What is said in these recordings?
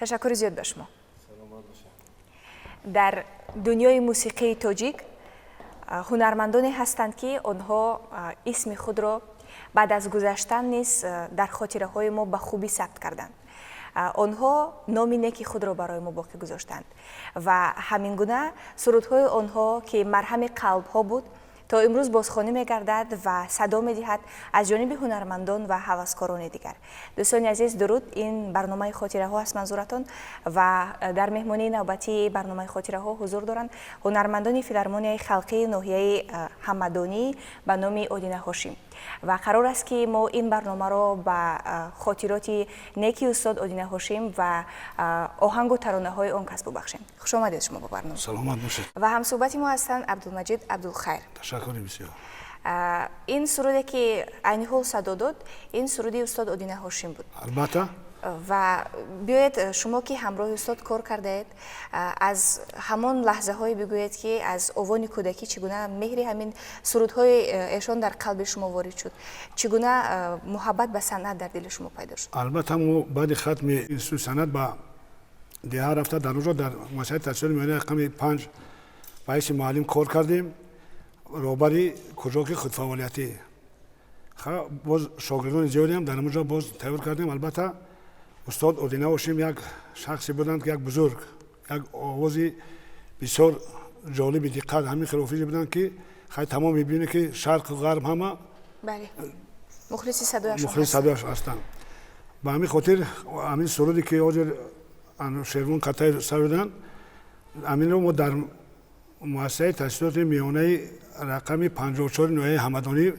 Ташаккури зиёд ба шумо. Дар дунёи мусиқии тоҷик ҳунармандоне ҳастанд, ки онҳо исми худро баъд аз гузаштан низ дар хотираҳои мо ба хубӣ сабт карданд. Онҳо номи неки худро барои мо боқӣ гузоштанд ва ҳамин гуна сурудҳои онҳо, ки марҳами қалбҳо буд, то имрӯз бозхонӣ мегардад ва садо медиҳад аз ҷониби ҳунармандон ва ҳаваскорони дигар. Дӯстони азиз, дуруд! Ин барномаи «Хотираҳо» аст манзуратон ва дар меҳмонии навбатии барномаи «Хотираҳо» ҳузур доранд ҳунармандони филармонияи халқии ноҳияи Ҳамадонӣ ба номи Одина Ҳошим. Ва қарор аст, ки мо ин барномаро ба хотироти неки устод Одина Ҳошим ва оҳангу таронаҳои он кас бубахшем. Хушомадед шумо ба барнома. Саломат бошед. Ва ҳамсӯҳбати мо ҳастанд Абдулмаҷид Абдулхайр. Ташаккури бисёр. Ин суруде, ки айни ҳол садо дод, ин суруди устод Одина Ҳошим буд. Албатта. Ва биёед, шумо ки ҳамроҳи устод кор кардаед, аз ҳамон лаҳзаҳое бигӯед, ки аз овони кӯдакӣ чӣ гуна меҳри ҳамин сурудҳои эшон дар қалби шумо ворид шуд, чӣ гуна муҳаббат ба санъат дар дили шумо пайдо шуд. Албатта, мо баъди хатми институти санъат ба деҳа рафта, дар онҷо дар муассисаи таҳсилоти миёнаи рақами 5 ба ҳайси муаллим кор кардем, роҳбари кружоки худфаъолиятӣ. Боз шогирдони зиёдеам дар онҷо боз тайёр кардем. Албатта, устод Одина Ҳошим як шахсе буданд, ки як бузург, як овози бисёр ҷолиби диққат, ҳамин хел офизе буданд, ки хай тамом мебинед, ки шарқу ғарб ҳама мухлиси садояшон. Мухлиси садояш ҳастанд. Ба ҳамин хотир ҳамин суруде, ки ҳозир Шервон Қатаев саруданд, ҳаминро мо дар муассисаи таҳсилоти миёнаи рақами 54 ноҳияи Ҳамадонӣ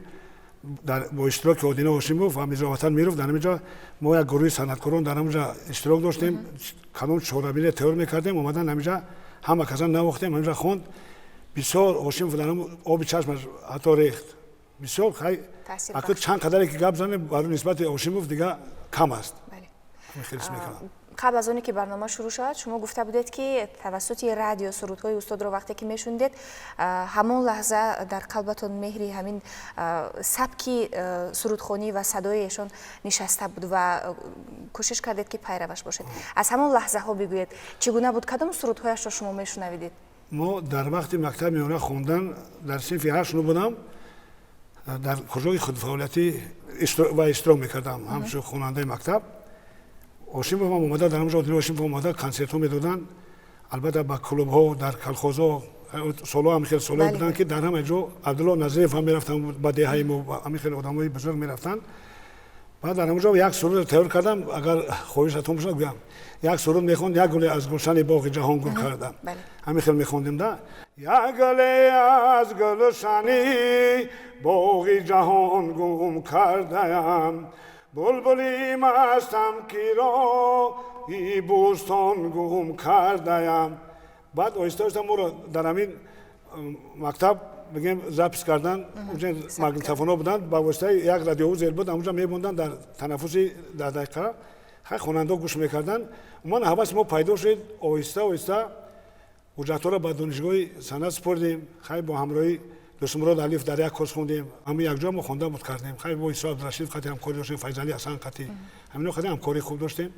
бо иштироки Одина Ҳошимов ва Мирзоватан Миров, дар ҳаминҷо мо як гурӯҳи санъаткорон дар ҳаминҷо иштирок доштем. Кадом чорабине тайёр мекардем, омадан ҳаминҷа, ҳама касан навохтем, ҳаминҷа хонд. Бисёр Ҳошимов дар оби чашмаш ҳатто рехт бисёр. Хай, аку чанд қадаре ки гап занем барои нисбати Ҳошимов, дига кам аст. Хеле мекунам. Қабл аз оне ки барнома шурӯъ шавад, шумо гуфта будед, ки тавассути радио сурудҳои устодро вақте ки мешунидед, ҳамон лаҳза дар қалбатон меҳри ҳамин сабки сурудхонӣ ва садои эшон нишаста буд ва кӯшиш кардед, ки пайраваш бошед. Аз ҳамон лаҳзаҳо бигӯед, чӣ гуна буд, кадом сурудҳояшро шумо мешунавидед? Мо дар вақти мактаби миёна хондан, дар синфи 8 будам, дар кружоки худфаъолиятӣ ва иштирок мекардам ҳамчун хонандаи мактаб. Ҳошимов ҳам омада, дар ҳамҷо Одина Ҳошимов омада, консертҳо медоданд, албатта, ба клубҳо, дар колхозҳо. Солҳо ҳам хел солҳое буданд, ки дар ҳама ҷо Абдулло Назриев ҳам мерафтанд ба деҳаи мо, ҳамин хел одамои бузург мерафтанд. Баъд дар ҳамҷо як суруд тайёр кардам, агар хоҳишатон бошад, гӯям. Як суруд мехонд: «Як гуле аз гулшани боғи ҷаҳон гум кардам». Ҳамин хел мехондем да: «Як гуле аз гулшани боғи ҷаҳон гум кардаям, булбули мастам, ки роҳи бӯстон гум кардаям». Баъд оҳиста оҳиста моро дар ҳамин мактаб, бигем, запись кардан. Унҷа магнитофонҳо буданд, ба воситаи як радиоузел буд, ҳамунҷа мемонданд дар танаффуси 10 дақиқа, хай, хонандаҳо гӯш мекарданд. Умуман, ҳаваси мо пайдо шуд. Оҳиста оҳиста ҳуҷҷатҳоро ба донишгоҳи санъат супордем. Хай, бо ҳамроҳи Дӯстмурод Алиев дар як курс хондем, ҳама якҷо мо хонда буд кардем. Хай, бо Исо Абдурашид қати ҳамкорӣ доштем, Файзали Ҳасан қати, ҳамино қати ҳамкории хуб доштем.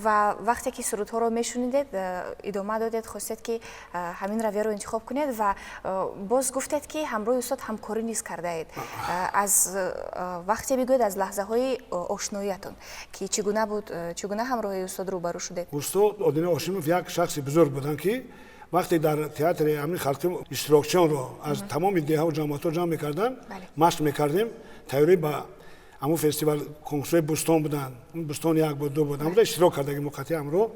Ва вақте ки сурудҳоро мешунидед, идома додед, хостед, ки ҳамин равияро интихоб кунед ва боз гуфтед, ки ҳамроҳи устод ҳамкорӣ низ кардаед. Аз вақте бигӯед, аз лаҳзаҳои ошноиятон, ки чӣ гуна буд, чӣ гуна ҳамроҳи устод рӯбарӯ шудед? Устод Одина Ҳошимов як шахси бузург буданд, ки вақте дар театри ҳамин халқи иштирокчиёнро аз тамоми деҳаву ҷамоатҳо ҷамъ мекарданд, машқ мекардем, тайёрӣ ба ҳамун фестивал, конкурсҳои бӯстон буданд, бӯстон як буд, ду буд, ҳамуда иштирок кардаги муқати ҳамро.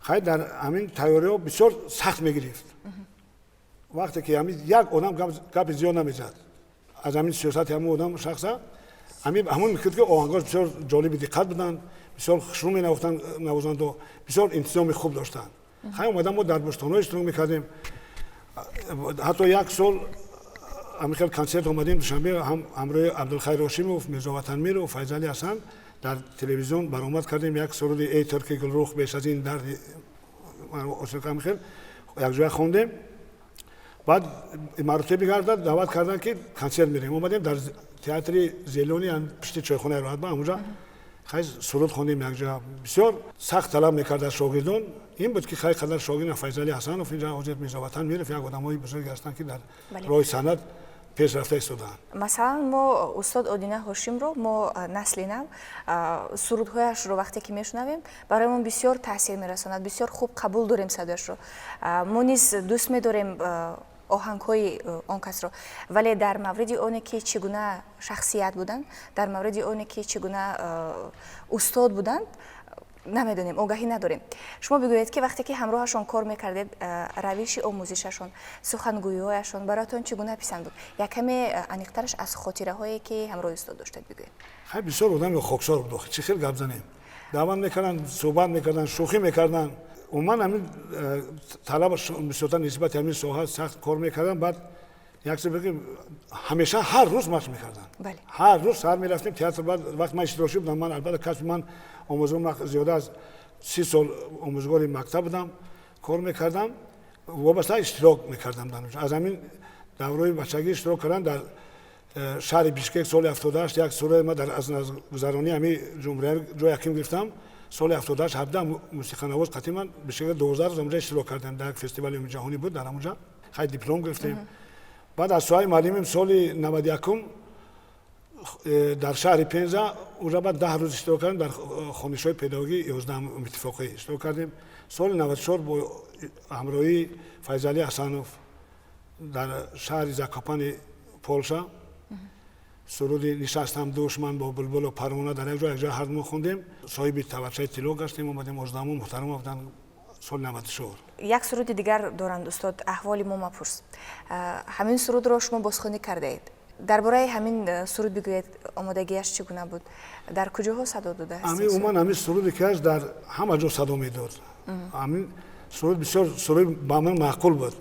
Хай, дар ҳамин тайёриҳо бисёр сахт мегирифт. Вақте ки ҳамин як одам гапи зиёд намезад, аз ҳамин сиёсати ҳамун одам, шахса ҳамун мекард, ки оҳангош бисёр ҷолиби диққат буданд, бисёр хушрӯ менавохтанд навозандо, бисёр интизоми хуб доштанд. Хай, омада, мо дар бӯстонҳо иштирок мекардем. Ҳатто як сол ҳамин хел консерт омадем Душанбе, ҳамроҳи Абдулхайр Ҳошимов, Мирзоватан Миров, Файзали Ҳасан дар телевизион баромад кардем. Як суруди «Эй турки гулрух, беш аз ин дарди» ҳамин хел якҷоя хондем. Баъд маротиба бигардад, даъват карданд, ки консерт мерем. Омадем, дар театри Зелёный, пишти чойхонаи Роҳатба, ҳамунҷа. Хай суруд хондем якҷоя. Бисёр сахт талаб мекард аз шогирдон. Ин буд ки хай қадар шогирд Файзали Ҳасанов инҷа ҳозир Мирзоватан Миров як одамои бузурге ҳастанд, ки дар роҳи санъат пеш рафта истодаанд. Масалан, мо устод Одина Ҳошимро, мо насли нав, сурудҳояшро вақте ки мешунавем, барои мо бисёр таъсир мерасонад, бисёр хуб қабул дорем садояшро. Мо низ дӯст медорем оҳангҳои он касро, вале дар мавриди оне ки чӣ гуна шахсият буданд, дар мавриди оне ки чӣ гуна устод буданд, намедонем, огаҳӣ надорем. Шумо бигӯед, ки вақте ки ҳамроҳашон кор мекардед, равиши омӯзишашон, сухангӯиҳояшон бароятон чӣ гуна писанд буд? Як каме аниқтараш аз хотираҳое ки ҳамроҳи устод доштед бигӯед. Хай, бисёр одами хоксор буд, чӣ хел гап занем. Даъват мекарданд, суҳбат мекарданд, шӯхӣ мекарданд. Умуман ҳамин талаб бисёртар нисбати ҳамин соҳа сахт кор мекарданд. Баъд як чиз бигӯем, ҳамеша ҳар рӯз машқ мекарданд. Ҳар рӯз саҳар мерафтем театр. Баъд вақт ман иштирокчӣ будам, ман албатта касби ман омӯзгор, зиёда аз 30 сол омӯзгори мактаб будам, кор мекардам, вобаста иштирок мекардам. Аз ҳамин даврои бачагӣ иштирок кардам дар шаҳри Бишкек соли 78 як сураи ма дар аз гузаронии ҳамин ҷумҳурия ҷои якум гирифтам. Соли 78 17 мусиқанавоз қатъи ман Бишкек 12 рӯз ҳамонҷа иштирок кардем, дар як фестивали ҷаҳонӣ буд, дар ҳамонҷа хай диплом гирифтем. Баъд аз соҳаи муаллимим соли 91 дар шаҳри Пенза уже баъд 10 рӯз иштирок кардем, дар хонишҳои педагогӣ 11 иттифоқӣ иштирок кардем. Соли 94 бо ҳамроҳии Файзалӣ Ҳасанов дар шаҳри Закопани Полша суруди «Нишастам дӯш ман бо булбулу парвона» дар як ҷо якҷоя ҳар мо хондем, соҳиби таваччаи тилло гаштем, омадем, оздаҳмо муҳтарам буданд соли 94. Як суруди дигар доранд устод, «Аҳволи мо мапурс». Ҳамин сурудро шумо бозхонӣ кардаед. Дар бораи ҳамин суруд бигӯед, омодагиаш чӣ гуна буд, дар куҷоҳо садо додааст? Ҳамин умуман ҳамин суруде ки аст, дар ҳама ҷо садо медод. Ҳамин суруд бисёр суруди ба ман маъқул буд.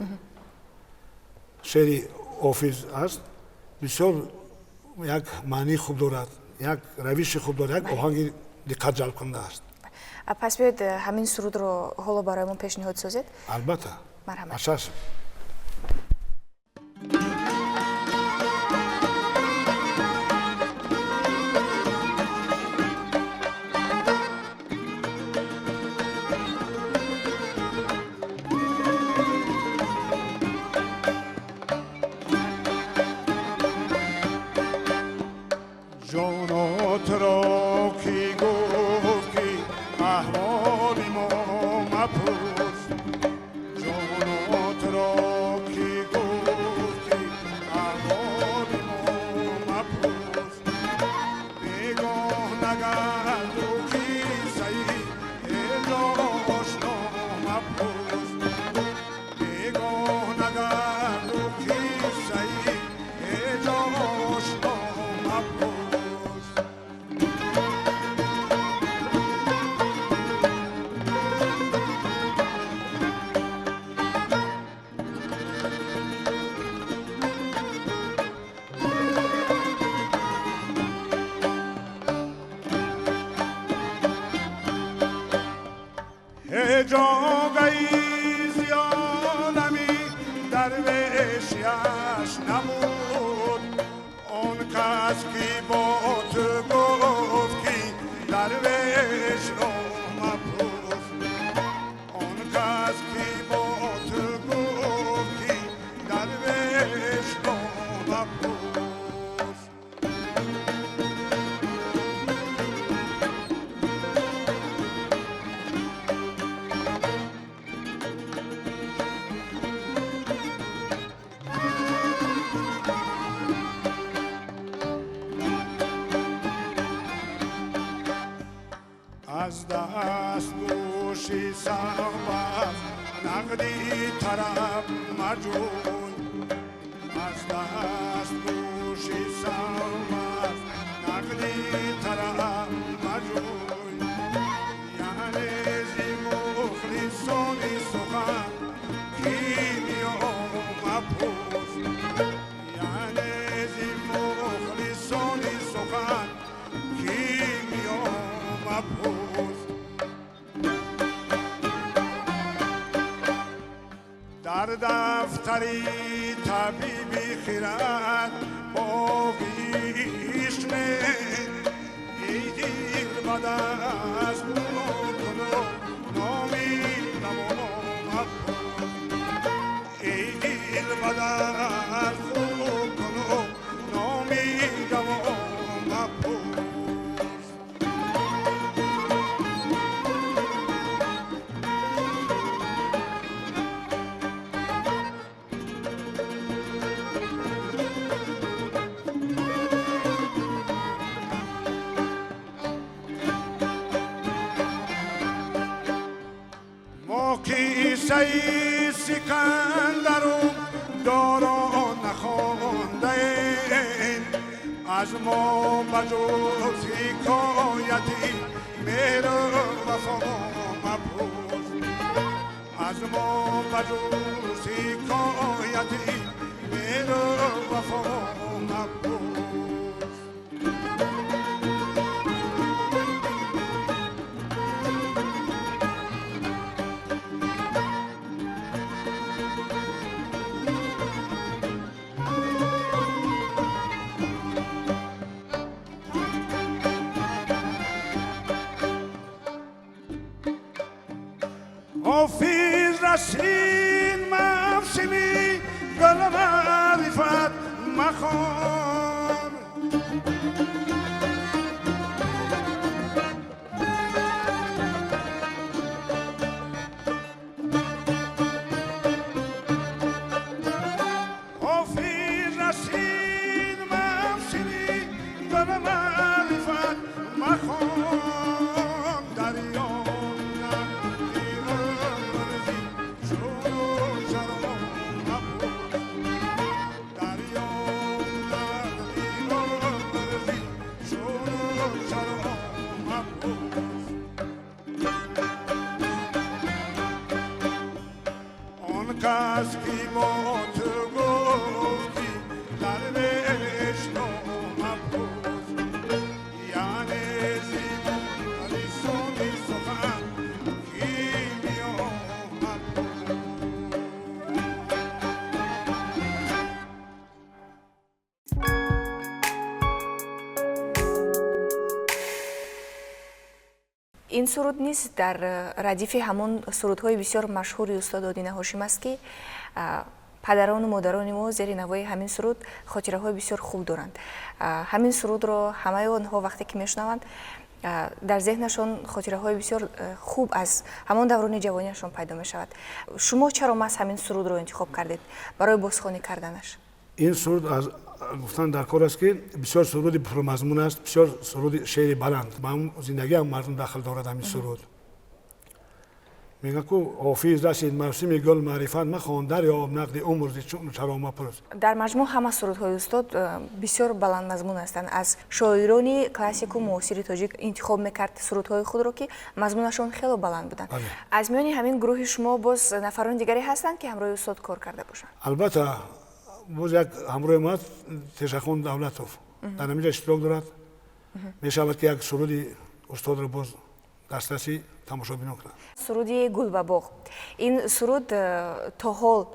Шеъри Ҳофиз аст, бисёр як маънии хуб дорад, як равиши хуб дорад, як оҳанги диққат ҷалбкунанда аст. Пас биёед, ҳамин сурудро ҳоло барои мо пешниҳод созед. Албатта. Марҳамат. Чашм. Ҷонот ро ки гуфт, ки аҳволи мо мапурс? Ҷонот ро ки гуфт, ки аҳволи мо мапурс? Бегоҳ нагарду қиссаи ҳеҷ ошно мапурс. Бегоҳ нагарду қиссаи ҳеҷ ошно мапурс. ҳеҷ огаи зиёнами дарвешияш набуд. Он кас ки бо ту гуфт, ки дарвешро мапурс. Он кас ки бо ту гуфт, ки дарвешро мапурс. Аз даст гӯши сағбаз нақди тараб маҷӯй. Аз даст гӯши сағбаз нақди тараб маҷӯй. Яъне зи мухлисони сухан кимиё мапурс. Яъне зи мухлисони сухан кимиё мапурс. Дар дафтари табиби хирад боғи ишқ эй дилбар. бадаст куну номи раво мапурс. Эй дил бадаст куну номи раво мапурс. Қиссаи Сикандару доро нахондаем, аз мо ба ҷуз ҳикояти меҳру вафо мапурс. Аз мо ба ҷуз ҳикояти меҳру вафо мапурс. Ҳофиз расид мавсими гул маърифат махон. Ҳофиз расид мавсими гул маърифат махон. Дарё кас ки бо ту гуфтӣ дарвешро мапурс, яъне зибо лисони сухан кимиё мапурс. Ин суруд низ дар радифи ҳамон сурудҳои бисёр машҳури устод Одина Ҳошим аст, ки падарону модарони мо зери навои ҳамин суруд хотираҳои бисёр хуб доранд. Ҳамин сурудро ҳамаи онҳо вақте ки мешунаванд, дар зеҳнашон хотираҳои бисёр хуб аз ҳамон даврони ҷавониашон пайдо мешавад. Шумо чаро маҳз ҳамин сурудро интихоб кардед барои бозхонӣ карданаш? Ин суруд аз гуфтан дар кор аст, ки бисёр суруди пурмазмун аст, бисёр суруди шеъри баланд, ба зиндагиам мардум дахл дорад ҳамин суруд. Мегӯяд ку ҳофиз расид мавсими гул маърифат махон, дарёб нақди умр зи чун чаро мапурс. Дар маҷмӯъ ҳама сурудҳои устод бисёр баландмазмун ҳастанд. Аз шоирони классику муосири тоҷик интихоб мекард сурудҳои худро, ки мазмунашон хело баланд буданд. Аз миёни ҳамин гурӯҳи шумо боз нафарони дигаре ҳастанд, ки ҳамроҳи устод кор карда бошанд? Албатта, боз як ҳамроҳи мо Тешахон Давлатов дар ҳаминҷа иштирок дорад. Мешавад, ки як суруди устодро боз дастраси тамошобинон кунад. Суруди Гулбабоғ. Ин суруд то ҳол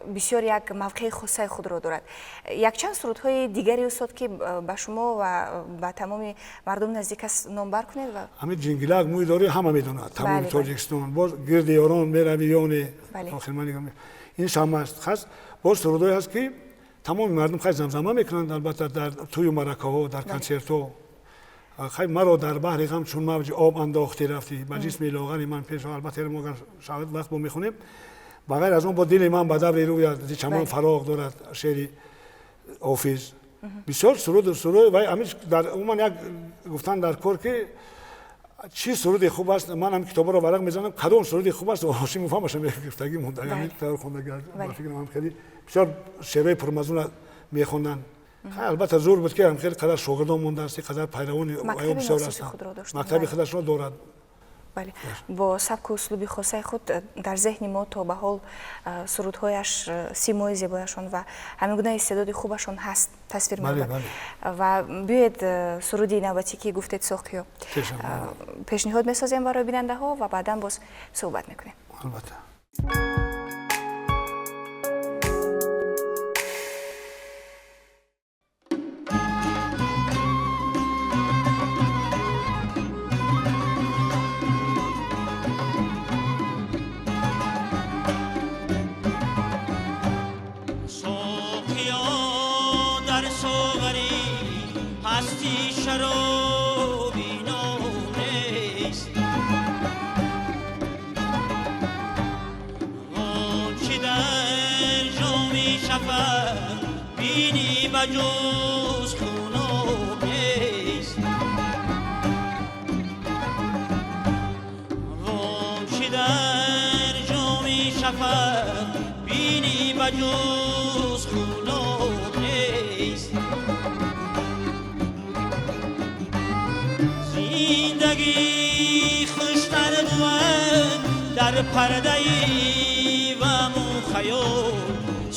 бисёр як мавқеи хосаи худро дорад. Якчанд сурудҳои дигари устод, ки ба шумо ва ба тамоми мардум наздик аст, номбар кунед ва ҳамин ҷингилак мӯй дорӣ ҳама медонад, тамоми Тоҷикистон. Боз гирди ёрон мерави ёне ин шам аст. Хас боз сурудҳое ҳаст, ки тамоми мардум хай замзама мекунанд, албатта дар тӯю маъракаҳо, дар консертҳо. Хай маро дар баҳри ғам чун мавҷи об андохтӣ рафтӣ, ба ҷисми лоғари ман пеш. Албатта мо агар шавад вақт бо мехонем. Ба ғайр аз он бо дили ман ба даври рӯя зи чамон фароғ дорад шеъри Ҳофиз. Бисёр суруд ва ҳамин дар умуман як гуфтан дар кор, ки чӣ суруди хуб аст. Ман ҳам китобаро варақ мезанам, кадом суруди хуб аст, Ҳошимов ҳамаша мегуфтагӣ монда, ҳамин тавр хондаги. Ба фикрам ҳам хеле бисёр шеърҳои пурмазмун мехонданд. Албатта зур буд, ки ҳам хеле қадар шогирдон мондааст, қадар пайравони бисёр ҳастанд, мактаби худашро дорад. Бале, бо сабку услуби хосаи худ дар зеҳни мо то ба ҳол сурудҳояш, симои зебояшон ва ҳамин гуна истеъдоди хубашон ҳаст, тасвир меёбад. Ва биёед суруди навбатӣ, ки гуфтед, Соқиё, пешниҳод месозем барои бинандаҳо ва баъдан боз суҳбат мекунем. Албатта. ҳастӣ шароби ноб нест. Он чи дар ҷоми шафақ бинӣ ба ҷуз хуноб нест. Он чи дар ҷоми шафақ бинӣ ба ҷуз хуноб нест. Зиндагӣ хуштар буд дар пардаи ваму хаёл,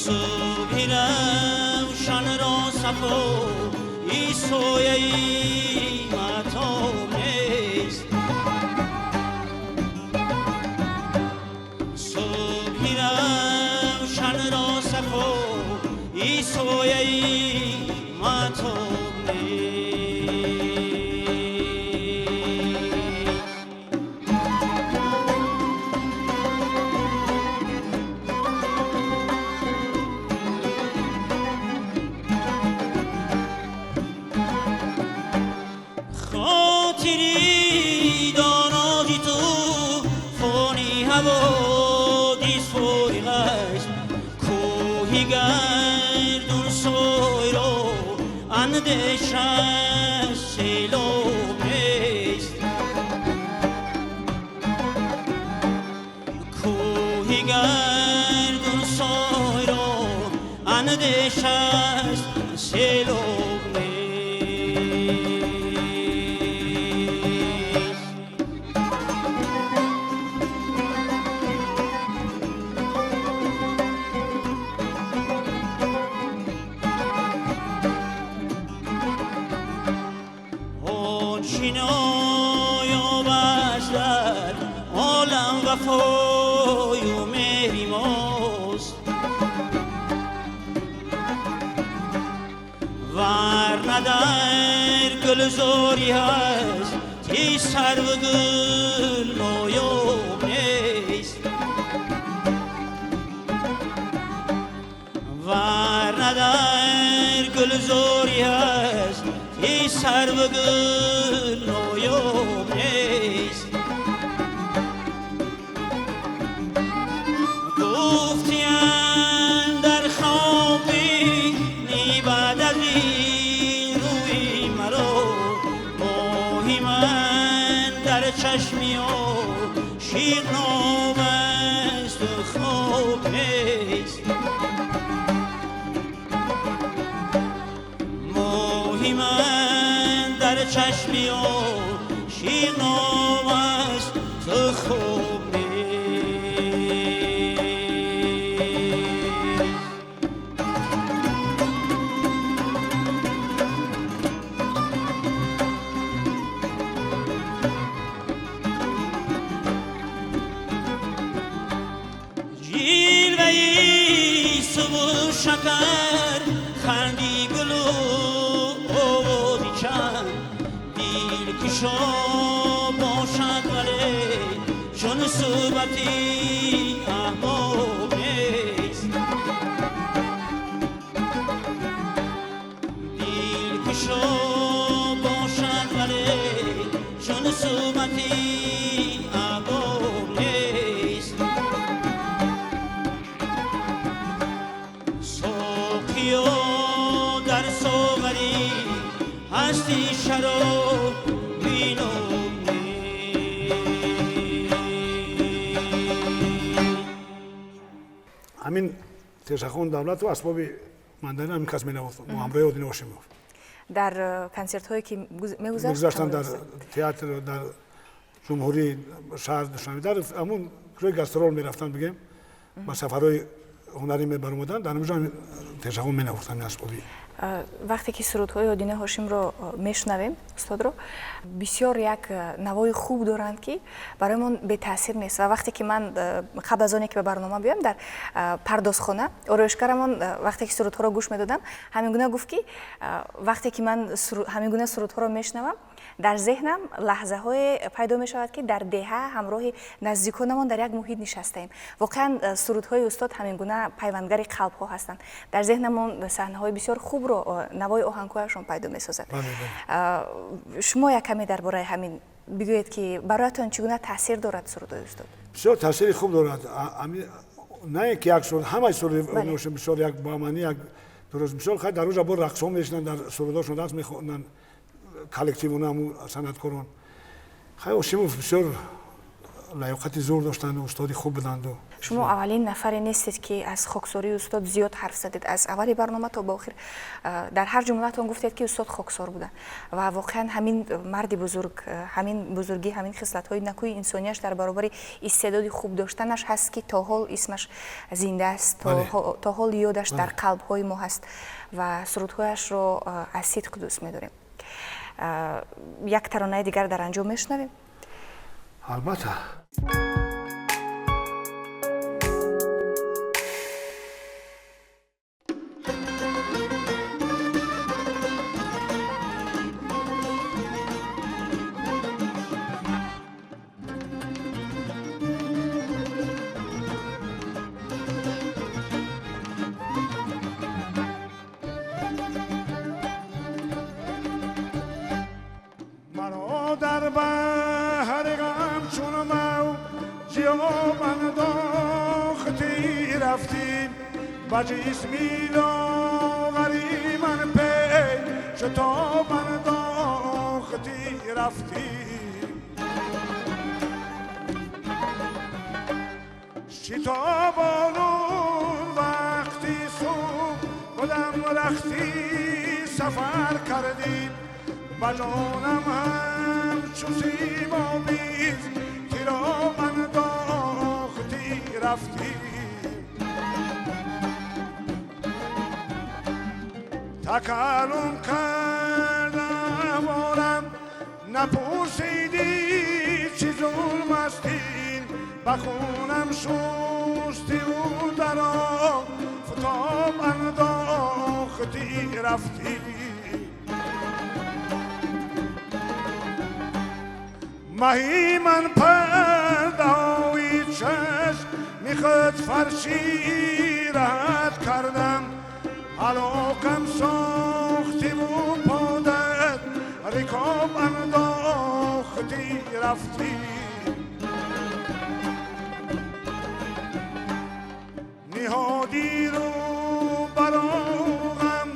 субҳи равшанро сафо сояи маҳтоб нест. Субҳи равшанро сафо сояи маҳтоб нест. Хотири дорози ту фони ҳаводис фориғ аст, кӯҳи гардун сойро андеша селоб нест. Кӯҳи гардун сойро андеша селоб нест. Он чи ноёб аст дар олам вафою меҳри мост, варна дар гулзорӣ ҳаст ти сарву гул ноёб нест. Варна дар гулзорӣ ҳаст ти сарву гул ноёб нест. Гуфтиям дар хоби баъд аз ин рӯи маро, моҳи ман дар чашми ошиқ ноб асту хоб нест. Моҳи ман дар чашми ошиқ ноб асту хоб нест. Ҷилваи субҳу шакар, ханди гулу овози чанд, дилкушо бошад, вале чун суҳбати аҳбоб нест. Дилкушо бошад, вале чун суҳбати аҳбоб нест. Соқиё дар соғарӣ ҳастӣ шароб биноб нест. Ҳамин Тешахон Давлатов асбоби мандалина ҳамин кас менавохт бо ҳамроҳи Одина Ҳошимов. Дар консертҳое ки мегузашт, мегузаштанд дар театр, дар ҷумҳурии шаҳр Душанбе, дар ҳамун ҷои гастрол мерафтанд, бигем, ба сафарҳои ҳунарӣ мебаромаданд, дар ҳамин ҷо Тешахон менавохт ҳамин асбоби. Вақте ки сурудҳои Одина Ҳошимро мешунавем, устодро бисёр як навои хуб доранд, ки барои мон бетаъсир нест. Ва вақте ки ман қабл аз оне ки ба барнома биёям, дар пардозхона ороишгарамон, вақте ки сурудҳоро гӯш медодам, ҳамин гуна гуфт, ки вақте ки ман ҳамин гуна сурудҳоро мешунавам Дар зеҳнам лаҳзаҳое пайдо мешавад, ки дар деҳа ҳамроҳи наздиконамон дар як муҳит нишастаем. Воқеан, сурудҳои устод ҳамин гуна пайвандгари қалбҳо ҳастанд. Дар зеҳнамон саҳнаҳои бисёр хубро навои оҳангҳояшон пайдо месозад. Шумо як каме дар бораи ҳамин бигӯед, ки бароятон чӣ гуна таъсир дорад сурудҳои устод? Бисёр таъсири хуб дорад. На ин ки як суруд, ҳамаи суруди бисёр як ба маъни, як дуруст. Бисёр хай дар рӯза бо рақсҳо мешинанд, дар сурудҳошон рақс мехонанд коллективона, ҳамун санъаткорон. Хай, Ошимов бисёр лаёқати зур доштанд, устоди хуб буданду. Шумо аввалин нафаре нестед, ки аз хоксории устод зиёд ҳарф задед. Аз аввали барнома то ба охир дар ҳар ҷумлаатон гуфтед, ки устод хоксор буданд, ва воқеан ҳамин марди бузург, ҳамин бузургӣ, ҳамин хислатҳои накӯи инсонияш дар баробари истеъдоди хуб доштанаш ҳаст, ки то ҳол исмаш зинда аст, то ҳол ёдаш дар қалбҳои мо ҳаст ва сурудҳояшро аз сидқ дӯст медорем. Як таронаи дигар дар анҷом мешунавем. Албатта. Маро дар баҳри ғам чун мавҷи об андохтӣ рафтӣ, ба ҷисми лоғари ман пей шитоб андохтӣ рафтӣ. Шитобонун вақти субҳ будам, рахти сафар кардӣ, ба ҷонам ҳамчу симобиз тироб андохтӣ рафтӣ. Такаллум кардам, орам напурсидӣ, чӣ зулм аст ин, ба хунам шустиву дар офтоб андохтӣ рафтӣ. Маҳи ман пардаҳои чашми худ фарши раҳат кардам, ҳалокам сохтиву подат рикоб андохтӣ рафтӣ. Ниҳодӣ рӯ бароғам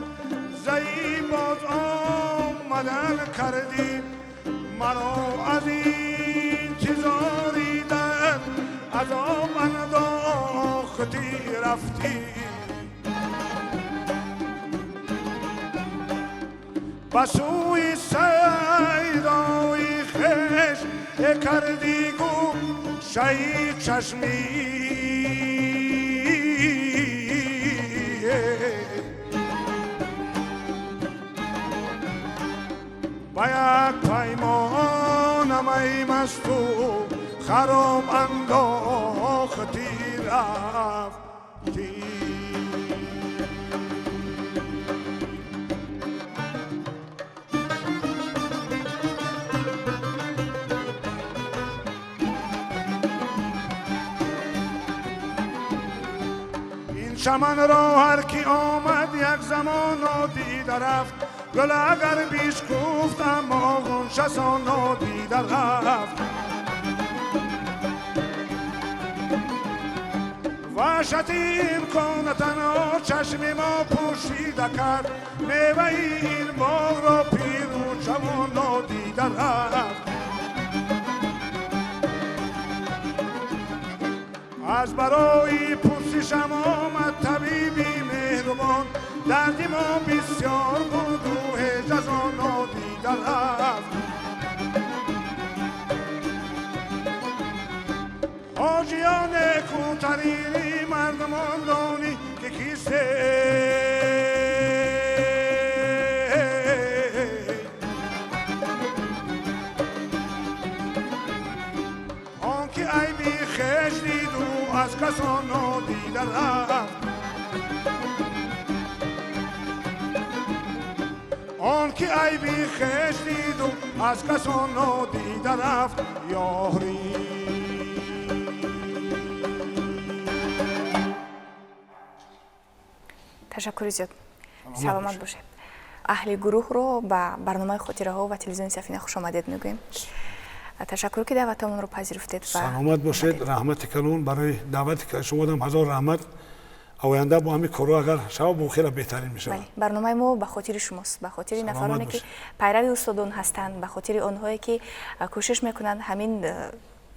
заи боз омадан кардӣ, маро аз интизори дар азоб андохтӣ рафтӣ. Ба сӯи сайдои хеш кардӣ гӯшаи чашмӣ, ба як паймонам ай масту хароб андохтӣ рафтӣ. Ин чаманро ҳар ки омад, як замон нодида рафт. Гул агар бишкуфт, аммо ғунчасон нодида рафт. Ваҳшати имкона танҳо чашми мо пӯшида кард, меваи ин боғро пиру ҷавон нодида рафт. Аз барои пурсишам омад табиби меҳрубон, дарди мо бисёр буду ҳеҷ аз он нодида рафт. Ҳоҷиён кӯтарини мардумон донӣ, ки кисе он ки айби хеш диду аз касон нодида рафт. Он ки айби хеш диду аз касон нодида рафт ёрӣ. Ташаккури зиёд, саломат бошед. Аҳли гурӯҳро ба барномаи «Хотираҳо» ва телевизиони Сафина хушомадед мегӯем. Ташаккур, ки даъватамонро пазируфтед. Саломат бошед, раҳмати калон барои даъвати шумодам, ҳазор раҳмат. Оянда бо ҳамин корҳо агар шава, бо хеле беҳтарин мешавад. Барномаи мо ба хотири шумост, ба хотири нафароне, ки пайрави устодон ҳастанд, ба хотири онҳое, ки кӯшиш мекунанд ҳамин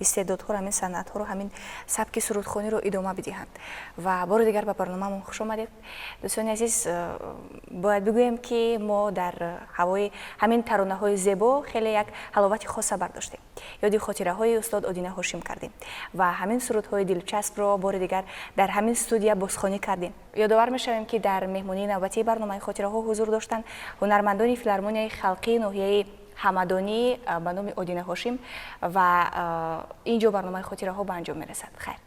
истеъдодҳоро, ҳамин санъатҳоро, ҳамин сабки сурудхониро идома бидиҳанд. Ва бори дигар ба барномаамон хуш омадед. Дӯстони азиз, бояд бигӯем, ки мо дар ҳавои ҳамин таронаҳои зебо хеле як ҳаловати хоса бардоштем, ёди хотираҳои устод Одина Ҳошим кардем ва ҳамин сурудҳои дилчаспро бори дигар дар ҳамин студия бозхонӣ кардем. Ёдовар мешавем, ки дар меҳмонии навбатии барномаи «Хотираҳо» ҳузур доштанд ҳунармандони филармонияи халқии ноҳияи Ҳамадонӣ ба номи Одина Ҳошим. Ва ин ҷо барномаи «Хотираҳо» ба анҷом мерасад. Хайр.